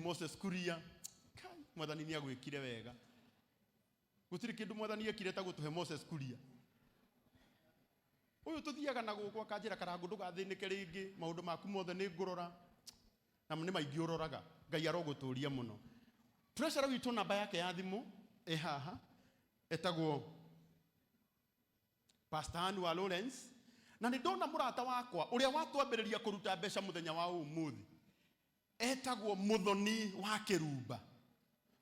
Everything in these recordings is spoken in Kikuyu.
Moses Kuria. Kai, mwathani nĩ agwĩkire wega. Gũtirĩ kĩndũ mwathani ekire ta gũtũhe Moses Kuria. Ũyũ tũthiaga na gũkũ akanjĩra, Karangũ, ndũgathĩnĩke rĩngĩ, maũndũ maku mothe nĩ ngũrora. Na nĩ maingĩ ũroraga. Ngai arogũtũria mũno. Treasurer witũ namba yake ya thimũ ĩ haha, etagwo Pastor Ann wa Lawrence. Na nĩ ndona mũrata wakwa ũrĩa watwambĩrĩria kũruta mbeca mũthenya wa ũmũthĩ, etagwo Mũthoni wa Kĩrumba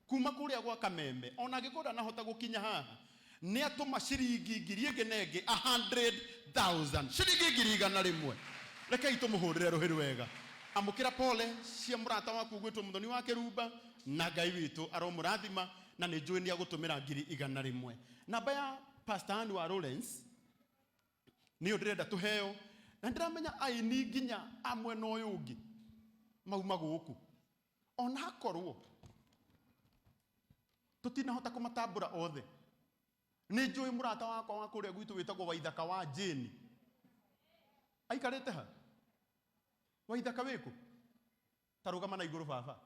kuma kũrĩa gwa Kameme. Ona angĩkorwo ndanahota gũkinya haha, nĩ atũma ciringi ngiri ĩngĩ na ĩngĩ 100,000, ciringi 100,000. Rekei tũmũhũrĩre rũhĩ rwega. Amũkĩra pole cia mũrata waku ũgwĩtwo Mũthoni wa Kĩrumba, na Ngai witũ aromũrathima, na nĩ njũĩ nĩ agũtũmĩra 100,000. Namba ya Pastor Ann wa Lawrence nĩyo ndĩrenda tũheo, na ndĩramenya aini nginya a mwena ũyũ ũngĩ mauma gũkũ, ona akorwo tũtinahota kũmatambũra othe. Nĩ njũĩ mũrata wakwa wa kũrĩa gwitũ wĩtagwo Waithaka wa Jane, aikarĩte ha? Waithaka wĩkũ? Ta rũgama na igũrũ baba.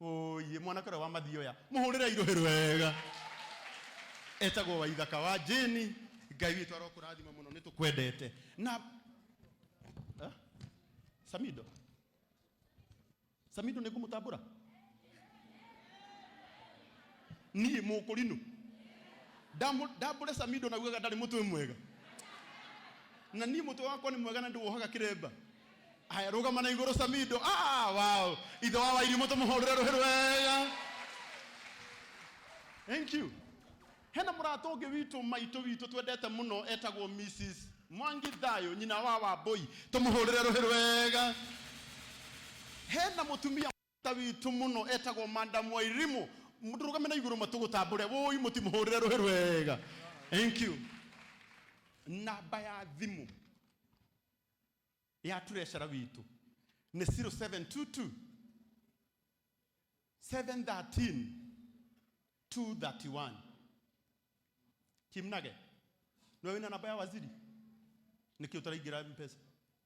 Oye, mwanake ũrĩa wa mathioya, mũhũrĩre irũhĩ rwega. Etagwo Waithaka wa Jane. Ngai witũ arokũrathima mũno, nĩ tũkwendete. Na eh? Samido, Samido nĩ ngũmũtambũra niĩ mũkũrinũ ndambũre Samido na ugaga ndarĩ mũtwe mwega, na niĩ mũtwe wakwa nĩ mwega na ndĩwohaga kĩremba. Haya, rũgama na igũrũ Samido. Ah, wow, ithe wa Wairimũ, tũmũhũrĩre rũhĩ rwega. Thank you. Hena mũrata ũngĩ witũ, maitũ witũ twendete mũno, etagwo Mrs Mwangi Thayũ, nyina wa Wambũi, tũmũhũrĩre rũhĩ rwega. Hena mũtumia ta witũ mũno etagwo Madam Wairimũ, ndũrũgame na igũrũ matũgũtambũre. Wũi, mũtimũhũrĩre rũhĩ rwega. Thank you. Namba ya thimũ ya treasurer witũ nĩ 0722 713 231. Kimnage, niwe wĩna namba ya waziri, nĩkĩ ũtaraingĩra Mpesa?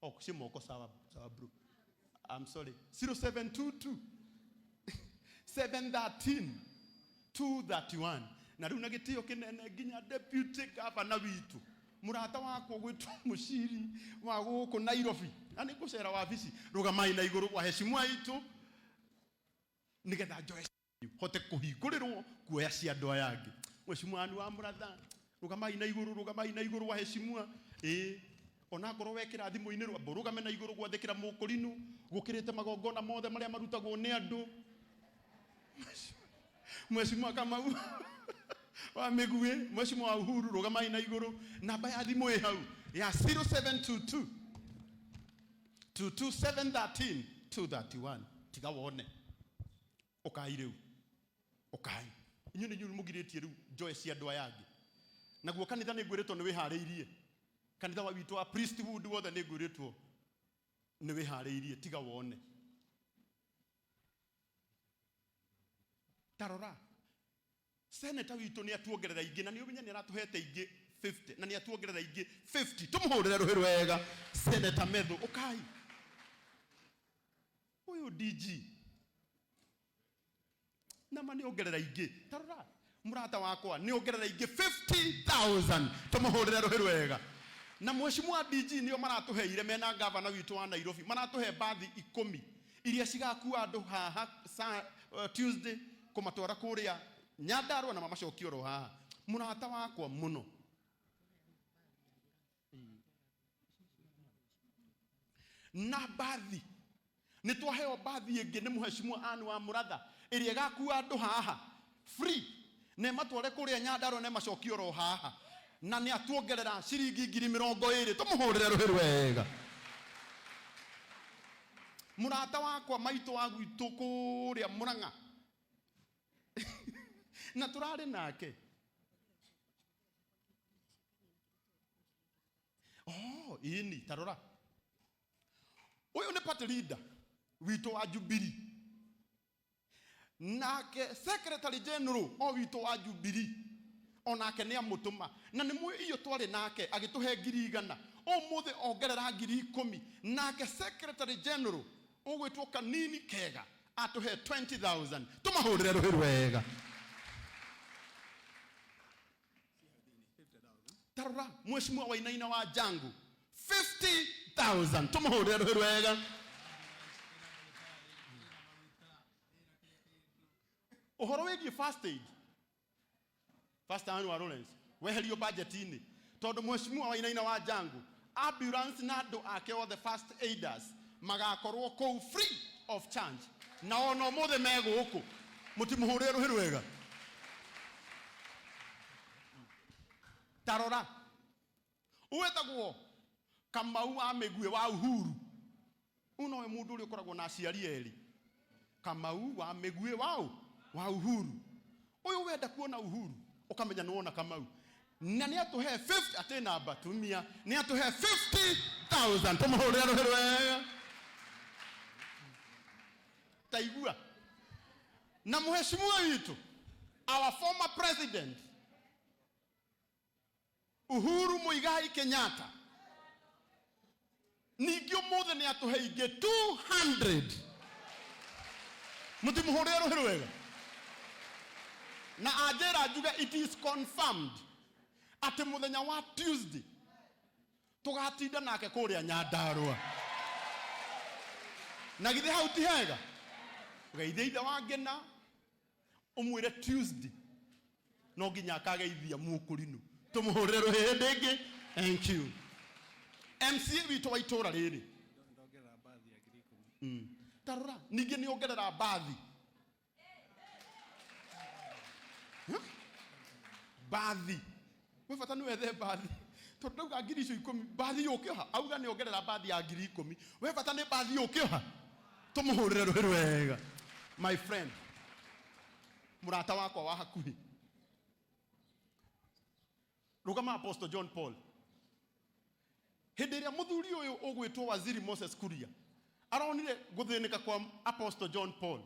Oh, ci moko. Sawa sawa, bro, I'm sorry. 0722 713 231. Na rĩu na gĩtĩo kĩnene nginya deputy governor witũ, mũrata wakwa gwĩtwo Mũciri wa gũkũ Nairobi, na nĩ ngũcera wabici, rũgamai na igũrũ waheshimu aitũ, nĩgetha njoe hote kũhingũrĩrwo kuoya cia andũ aya angĩ. Mheshimiwa Anne wa Mũratha, rũgamai na igũrũ, rũgamai na igũrũ waheshimiwa. Ĩĩ, onakorwo wekĩra thimũ-inĩ rwambo, rũgame na igũrũ gwathĩkĩra mũkũrinũ gũkĩrĩte magongona mothe marĩa marutagwo nĩ andũ. Mheshimiwa Kamau wa Mĩguĩ, Mheshimiwa wa Uhuru, rũgamai na igũrũ. Namba ya thimũ ĩ hau ya 0722 22713 231. Tiga wone ũkai rĩu, ũkai inyuĩ nĩ inyuĩ mũgirĩtie rĩu njoe cia andũ aya angĩ. Naguo kanitha nĩ ngwĩrĩtwo nĩ wĩharĩirie, kanitha wa witũ wa priesthood wothe nĩ ngwĩrĩtwo nĩ wĩharĩirie. Tiga wone, tarora, seneta witũ nĩ atuongerera ingĩ, na nĩ ũmenye nĩ aratũhete ingĩ 50, na nĩ atuongerera ingĩ 50. Tũmũhũrĩre rũhĩ rwega. Seneta Methu, ũkai. Ũyũ DG nama nĩ ongerera ingĩ. Tarora, mũrata wakwa nĩ ongerera ingĩ 50,000. Tũmũhũrĩre rũhĩ rwega. Na mheshimiwa DG nĩo maratũheire mena gavana witũ wa Nairobi, maratũhe mbathi 10 iria cigakua andũ haha sa, Tuesday kũmatwara kũrĩa Nyandarua na mamacokie oro haha. Mũrata wakwa mũno na mbathi, nĩ twaheo mbathi ĩngĩ nĩ mheshimiwa Anne wa Mũratha ĩrĩa ĩgakua andũ haha free na ĩmatware kũrĩa Nyandarua na ĩmacokie oro haha, na nĩ atuongerera ciringi 20,000. Tũmũhũrĩre rũhĩ rwega. Mũrata wakwa, maitũ wa gwitũ kũrĩa Mũrang'a, na tũrarĩ nake. Oh, ĩni, tarora, ũyũ nĩ party leader witũ wa Jubilee, nake secretary general o witũ wa Jubilee onake nĩ amũtũma, na nĩ mũĩ iyo twarĩ nake agĩtũhe 100,000, ũmũthĩ ongerera 10,000. Nake secretary general ũgwĩtwo Kanini Kega. Atũhe 20,000. Tũmahũrĩre rũhĩ rwega. Tarora mheshimiwa Wainaina wa Jangu 50,000. Tũmũhũrĩre rũhĩ rwega. Ũhoro wĩgiĩ first aid, Pastor Anwar Lawrence weherio budget-inĩ tondũ mheshimiwa Wainaina wa Jangu ambulance na andũ ake othe first aiders magakorwo kũu free of charge, na ona ũmũthĩ me gũkũ. Mũtimũhũrĩre rũhĩ rwega. Tarora wetagwo Kamau wa Mĩguĩ wa Uhuru. Ũyũ nowe mũndũ ũrĩa ũkoragwo na aciari erĩ. Kamau wa Mĩguĩ wa wa Uhuru. Ũyũ wenda kuona Uhuru ũkamenya nĩ wona Kamau. Na nĩ atũhe 50 atĩ namba tumia, nĩ atũhe 50,000. Tũmũhũrĩre rũhĩ rwega. Taigua. Na mheshimiwa witũ, our former president Uhuru Muigai Kenyatta ningĩ ũmũthĩ nĩ atũhe ingĩ 200. Mũtimũhũrĩre rũhĩ rwega. Na anjĩra njuge it is confirmed atĩ mũthenya wa Tuesday tũgatinda nake kũrĩa Nyandarũa. Na githĩ hau ti hega? Geithia ithe wa Ngĩna, ũmwĩre Tuesday no nginya akageithia mũkũrinũ. Tũmũhũrĩre rũhĩ hĩndĩ ĩngĩ. Thank you. MCA witũ wa itũra rĩrĩ Ndongerera mbathi ya 10,000. Tarora ningĩ nĩ ongerera mbathi. Huh? Mbathi we bata nĩ wethe mbathi tondũ ndauga ngiri icio ikũmi mbathi yũkĩoha, auga nĩ ongerera mbathi ya 10,000. We bata nĩ mbathi yũkĩoha. Tũmũhũrĩre rũhĩ rwega. My friend, mũrata wakwa wa hakuhĩ, rũgama Apostle John Paul. Hĩndĩ ĩrĩa mũthuri ũyũ ũgwĩtwo Waziri Moses Kuria aronire gũthĩnĩka kwa Apostle John Paul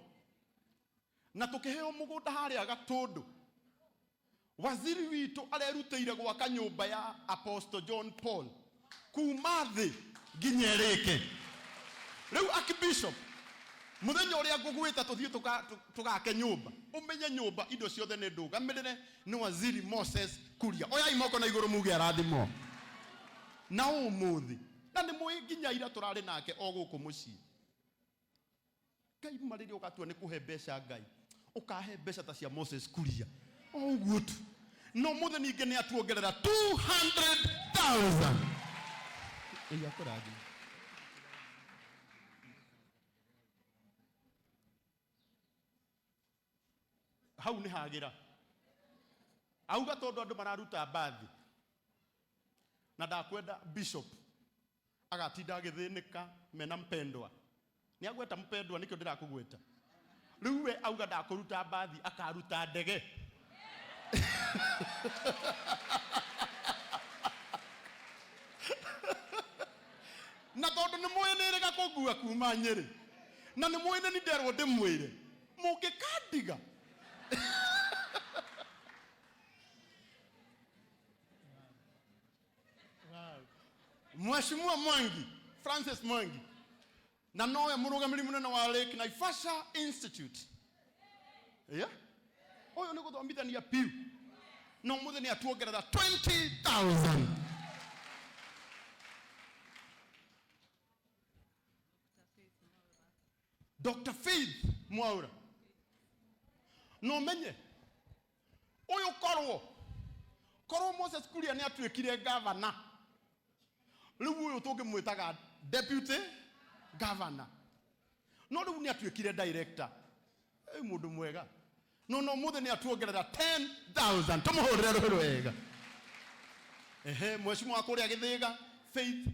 na tũkĩheo mũgũnda harĩa Gatũndũ, waziri witũ arerutĩire gwaka nyũmba ya Apostle John Paul kuma thĩ nginya ĩrĩke. Rĩu Archbishop, mũthenya ũrĩa ngũgwĩta tũthiĩ tũgake nyũmba, ũmenye nyũmba indo ciothe nĩ ndũgamĩrĩre nĩ Waziri Moses Kuria. Oyai moko na igũrũ muge arathimwo. Na ũmũthĩ na nĩ mũĩ nginya ira tũrarĩ nake o gũkũ mũciĩ. Ngai ma rĩrĩa ũgatua nĩ kũhe mbeca Ngai ũkahe mbeca ta cia Moses Kuria o ũguo tu. No mũthĩ ningĩ nĩ atuongerera 200,000. Ĩya kũrathima. Hau nĩ hagĩra. Auga tondũ andũ mararuta mbathi na ndakwenda bishop agatinda agĩthĩnĩka mena mpendwa. Nĩ agweta mpendwa nĩkĩo ndĩrakũgweta. Rĩu we auga ndakũruta mbathi akaruta ndege. Na tondũ nĩ mũĩ nĩ ĩrĩga kũngua kuma Nyĩrĩ, na nĩ mũĩ nĩ ni nderwo ndĩmwĩre mũngĩkandiga. Mheshimiwa Mwangi, Francis Mwangi, na nowe mũrũgamĩrĩri mũnene wa Lake Naivasha Institute. Yeah? Ũyũ nĩ gũthomithania piu. No mũthĩ nĩ atuongerera 20,000. Dr. Faith Mwaura. No menye ũyũ korwo Moses Kuria nĩ atuĩkire governor, rĩu ũyũ tũngĩmwĩtaga deputy governor, no rĩu nĩ atuĩkire director. Ĩ mũndũ mwega. No mũthĩ nĩ atuongerera 10,000. Tũmũhũrĩre rũhĩ rwega. Ehe, mheshimiwa wa kũrĩa Gĩthĩga, Faith,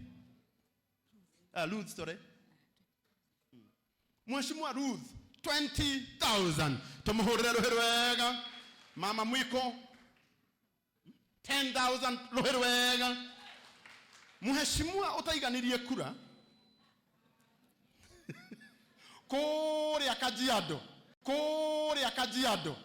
Ruth, sorry. Mheshimiwa Ruth 20,000. Tũmũhũrĩre rũhĩ rwega. Mama Mwiko 10,000 rũhĩ rwega. Mheshimiwa ũtaiganirie kura kũrĩa Kajiado, kũrĩa Kajiado.